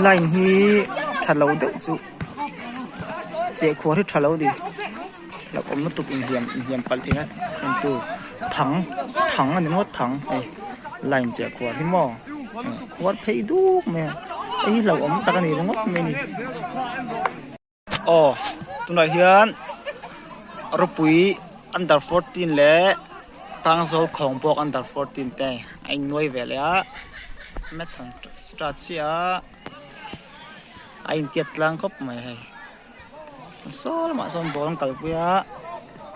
Line hi tha lo deuh chu cheh khuar hi tha lo a ni hlauhawm lutuk inhliam inhliam palh theih a entu thang thang a ni ngawt thang hei line cheh khuar hi maw khuar phei duk mai a hei hi hlauhawm tak a ni ringawt mai a ni. Aw tunah hian rawpui under 14 leh tangzawl khawng bawk under 14 te a innuai ve leh a match han start chiah a a intiat tlang khawp mai hei saw lamah sawn ball an kalpui a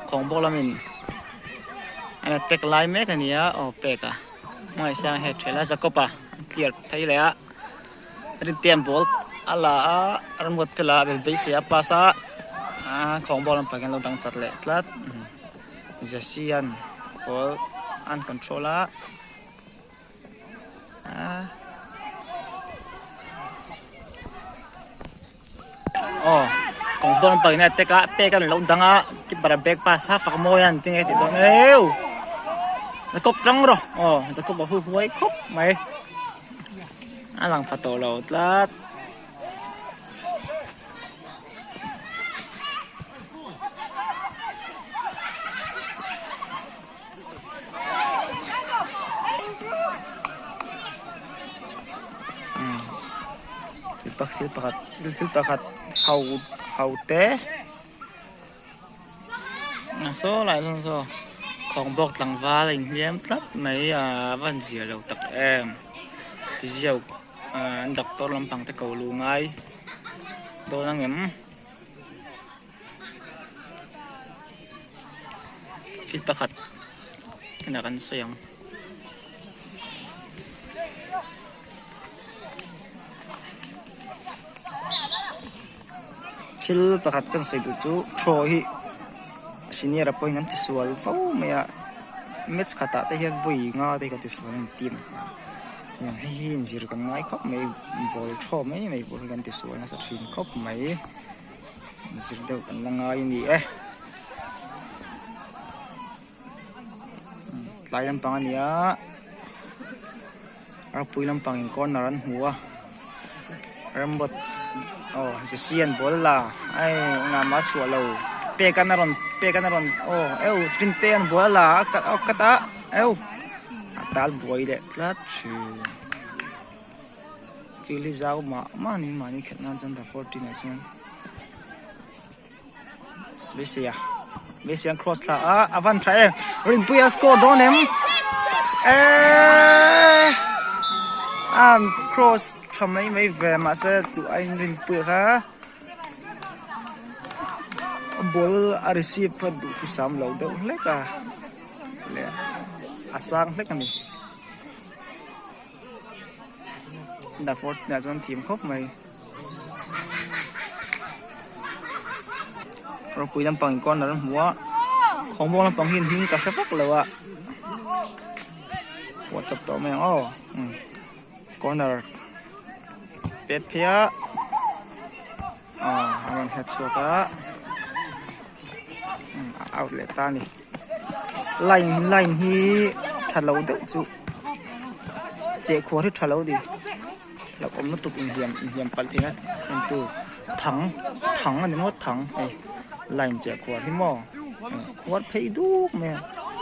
khawng bawk lamin an attack lai mek a ni a aw pek a hmangaih sang hei a ṭhel a Jacob-a an clear phei leh a. Rintian ball a la a a rawn buat fel a a beisei a pass a aaa khawng ball lampang hian a lo dang chat leh tlat Jesse an ball an control a aaa aw khawng ball lampang in a attack a pek a lo dang a keeper a back pass a fak mawi a an ti nge tih dawn eu Jacob tang rawh aw Jacob a huai khawp mai. A lang pha tawh lo tlat. Thil pakhat thil pakhat ho ho te. Saw lai sawn saw khawng bawk tlangval a inhliam tlat mai a va han zia lo tak em physio an doctor lampang te ko luh ngai dawn ang em thil pakhat inah kan sawi ang. Thil pakhat kan sawi duh chu throw hi senior a pawhin an ti sual fo mai a match khatah te hian vawi nga te hi ka ti sual an team hian hei hi inzir kan ngai khawp mai ball throw mai mai pawh hi kan ti sual nasa thin khawp mai inzir deuh kan la ngai a ni e tlai lampang a ni a ropui lampang in corner an hmu a rembawt aw jesse an ball la ai engah mah a chhuah lo pek an a rawn pek an a rawn aw eu rin te an ball la a cut a cut a eu a tal buai leh tlat thin field hi zau mah mah a ni mahni khelh nan chuan the 14 ah chuan. Messi a Messi an cross thla a a van tha em Rinpuia score dawn em eeeee an cross tha mai mai ve mahse duh aiin Rinpuia kha ball a receive kha duh thu sam lo deuh hlek a leh a sang hlek a ni Dafford ah chuan thim khawp mai. Ropui lampang in corner an hmu a khawngbawng lampang hi hming ka hre vak lo a pawh chawp tawh mai ang aw umm corner pet phei a aw a rawn het chhuak a umm a out leh ta a ni line line hi tha lo deuh chu cheh khuar hi tha lo a ni. Hlauhawm lutuk inhliam inhliam palh theih a entu thang thang a ni ngawt thang hei line chiah khuar hi maw khuar phei duk mai a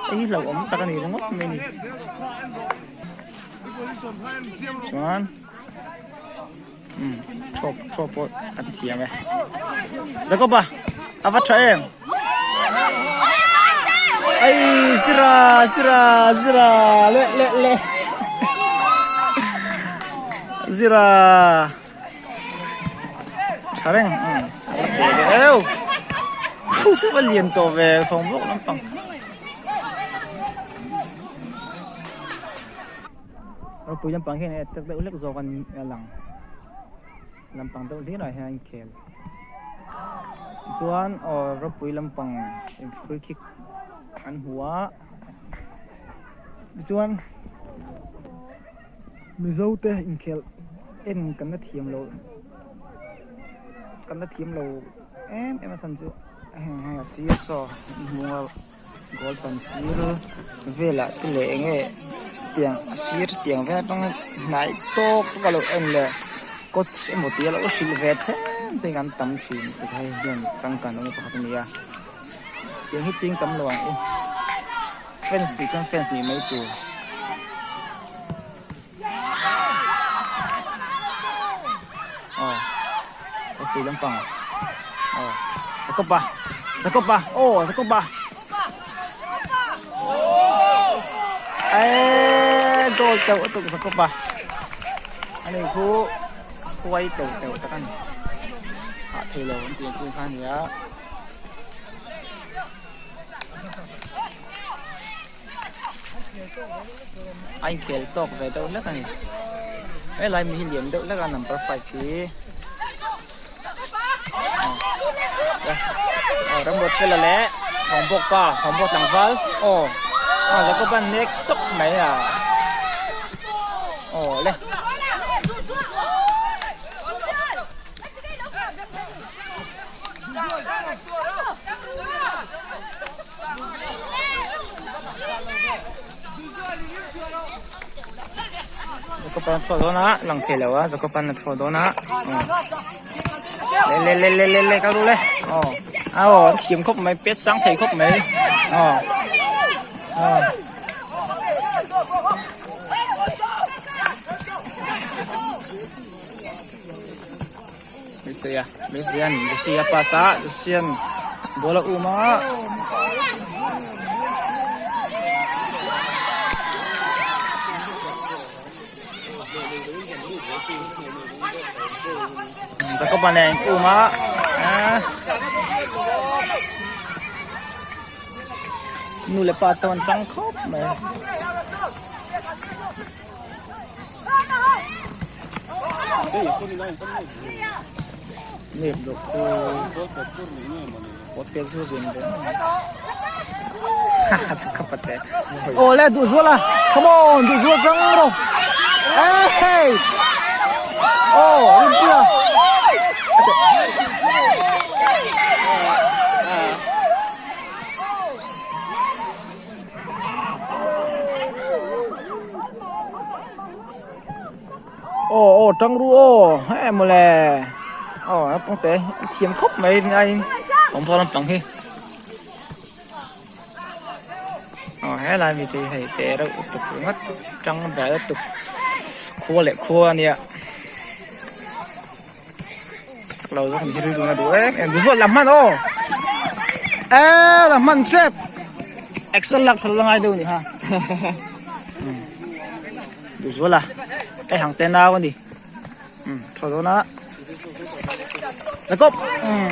hei hi hlauhawm tak a ni ringawt mai a ni chuan umm thawk thawk pawh an thiam e Jacob-a a va tha em ei zira zira zira leh leh leh. Zira tha reng umm eu khu chu va lian tawh ve thawng bawk lampang ropui lampang hian e tak deuh hlek zawk an a lang lampang deuh hlir ah hian an inkhel tichuan aw ropui lampang in free kick an hmu a tichuan. Mizo te inkhelh en kan la thiam lo kan la thiam lo em em a chhan chu heng heng a sir saw hmung a goal pan sir velah te leh eng nge tiang a sir tiang vel atanga hnai tawk tawk a lo en leh. Coach emaw tia lo hrilh ve thleng te kan tam thin ti kha hei hian changkan awm pakhat a ni a tiang hi ching tam lo ang u fans tih chuan fans nih mai tur. Aw a lampang aw Jacob-a Jacob-a aw Jacob-a eee goal teuh a tuk Jacob-a ani khu huai teuh teuh tak a ni hah thei lo an tih ang chi kha a ni a. A inkhel tawk ve deuh hlek a ni helai mi hi lian deuh hlek a number five hi aw ramruat fela leh Hawngbawk pa Hawngbawk tlangval aw a Jacob a nek chawp mai a aw le. Jacob a chhuah dawn a lang thei lo a Jacob an a chhuah dawn a le le le le le kal ru le aw aw an thiam khawp mai pet sang thei khawp mai aw aw. Misia Misian Misia pass a Misian ball a um a. Jacob-a nen um a nu leh pa te an tang khawp mai. Nep deuh chu hotel chu zin ve aw le duh zual a come on duh zual tang rawh hey aw rinpuia Aw aw tang ru aw he mawle aw naupang te an thiam khawp mai rinaiin awm pawh lampang hi aw helai mi te hi hei te reuh lutuk ringawt tang vel lutuk khua leh khua ania lo zawk ni hi rilru na duh em em duh lam hman aw eee lam hman trep action lak thal la ngai deuh a ni ha. Duh zual a hei hang te nau a ni umm tha dawn a la kawp umm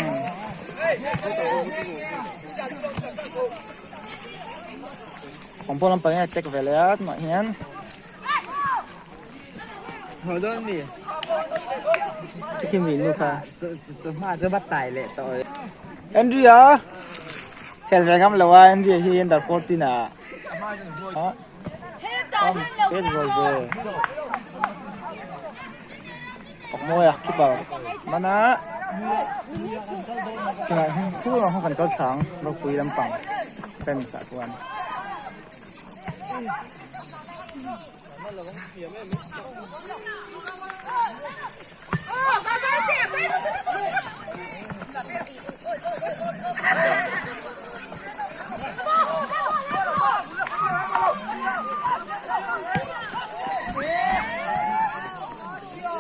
kawng lampang hian a tek ve leh a tunah hian Henry a khel ve ngam lo a Henry hi under 14 ah. Fak mawi a keeper mana tunah hian khu ang khan kan kal thlang ropui lampang fence ah chuan.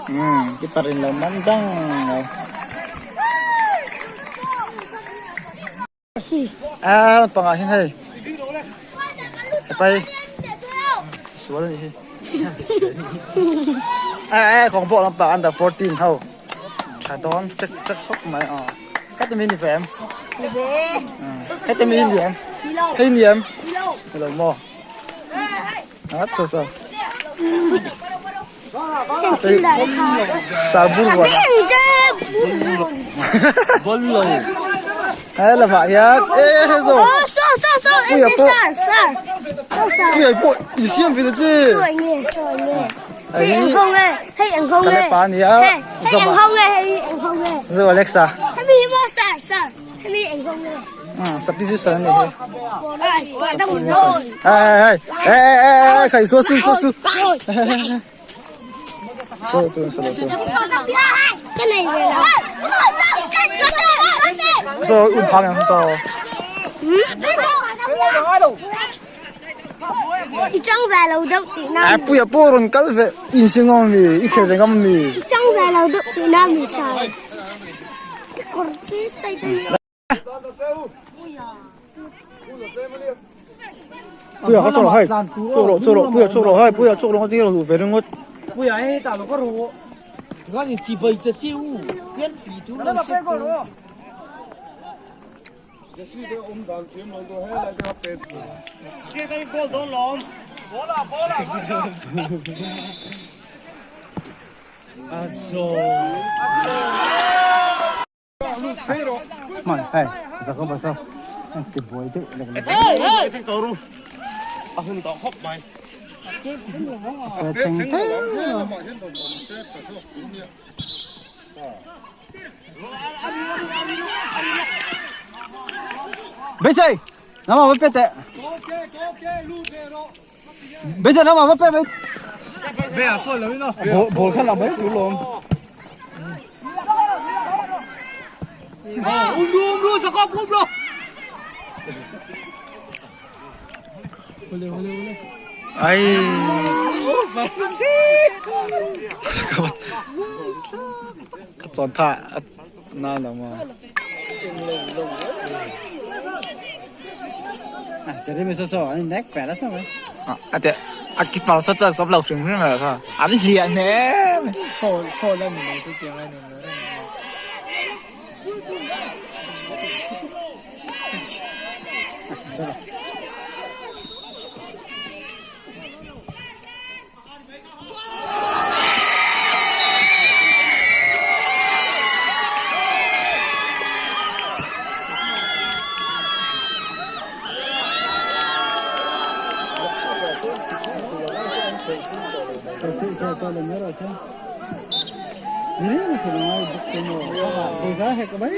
Umm keeper in lo man dang mai. A lampangah hian hei pai sual a nih hi a a kawng pawh lampang under 14 ho tha dawn tek tek khawp mai aw heti mi ni ve em heti mi ni em hei ni em ni lo maw a so so He lamah hian e he zawk puia pawh puia pawh i siam ve ta che hei ka la pa ania zawma zo Alexa substitution a ni hi hei hei hei hei hei khai suah su suah su. Saw tu sa lo tu. Saw um phang em saw. Ai puia pawh rawn kal ve in si ngam mi i khel ve ngam mi. Puia kha chawlh hai chawlh rawh chawlh rawh puia chawlh rawh hai puia chawlh rawh tir rawh ve ringawt. Puia hei tah lo ka ru. Chuan in chibai ta che u tian pi tur lo set tu. Hman hei zak bas a ti buai deuh lek lek a cheng teuh Beisei lama va pe teh Beisei lama va pe mai Ball kha la mai tur lawm Ai Ka chuan tha na lo maw A te a keeper sa chuan sawm lo hrim hrim lo kha an hliah hle mai.